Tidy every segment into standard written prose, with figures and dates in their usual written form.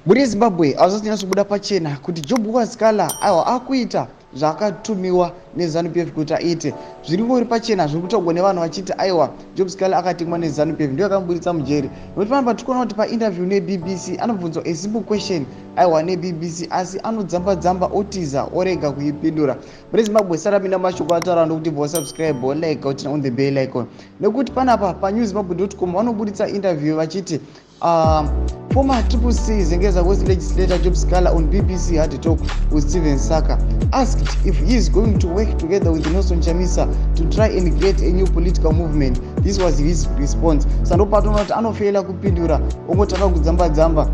Mhuri yeZimbabwe, hazvisi pachena kuti Job Sikhala, aiwa, akuita zvaakatumiwa neZANU PF kuti aite. Zviri pachena, zviri kutaurwa nevanhu vachiti, aiwa, Job Sikhala akatumwa neZANU PF, ndiyo akamuburitsa mujeri, nekuti panapa tiri kuona kuti painterview neBBC anobvunzwa a simple question, aiwa, neBBC, asi anodzamba dzamba, otiza, orega kuipindura. Mhuri yeZimbabwe, sarapinda mashoko ataura ndokuti bosubscribe, like, uturn on the bell icon, nekuti panapa paNewZimbabwe.com vanoburitsa interview vachiti, former Triple C Zengeza West legislator Job Sikhala on BBC Hard Talk with Stephen Sackur asked if he is going to work together with Nelson Chamisa to try and create a new political movement. This was his response. Sandopatoona kuti anofeila kupindura, ongotanga kudzamba dzamba,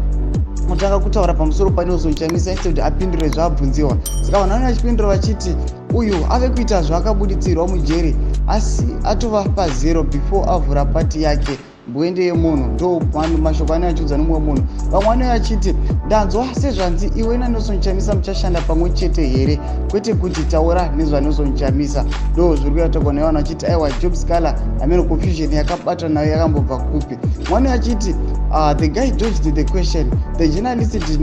otanga kutaura pamusoro paNelson Chamisa instead apindure zvaabvunziwa. Saka vanhu vanenge vachipindura vachiti uyu ave kuita zvaakabuditsirwa mujeri, asi atova pazero before avhura pati yake. Mbwende yemunhu, ndo mashoko anenge achiudza nomumwe munhu. Vamwe vanenge vachiti, ndanzwa sezvanzi iwe naNelson Chamisa muchashanda pamwe chete here, kwete kuti taura nezvaNelson Chamisa. Ndo zviri kuyataurwa nevanhu vachiti, aiwa, Job Sikhala, hameno confusion yakabata nayo yakambobva kupi. Mwane achiti, the guy dodged the question. The journalist did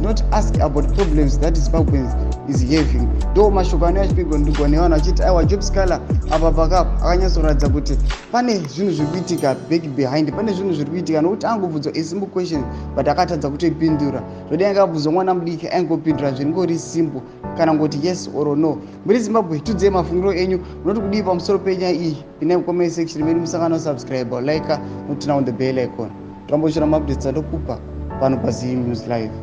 not ask about problems that Zimbabweans is having. Ndo mashoko anenge achipigwa nevanhu vachiti, aiwa, Job Sikhala apa pakapa akanyatsoratidza kuti pane zvinhu zviri kuitika back behind, pane zvinhu zviri kuitika, nokuti angobvunzwa a simple question but akatadza kutoipindura. Zvodai angabvunzwa mwana mudiki, aingopindura zviringori simple, kana ngoti yes or no. Muri Zimbabwe, tiudzei mafungiro enyu, munoti kudii pamusoro penyaya iyi? Pinai mucomment section medu, musangano, subscribe, like, noturn on the bell icon. Torambochira maupdates andokupa pano paZim News Live.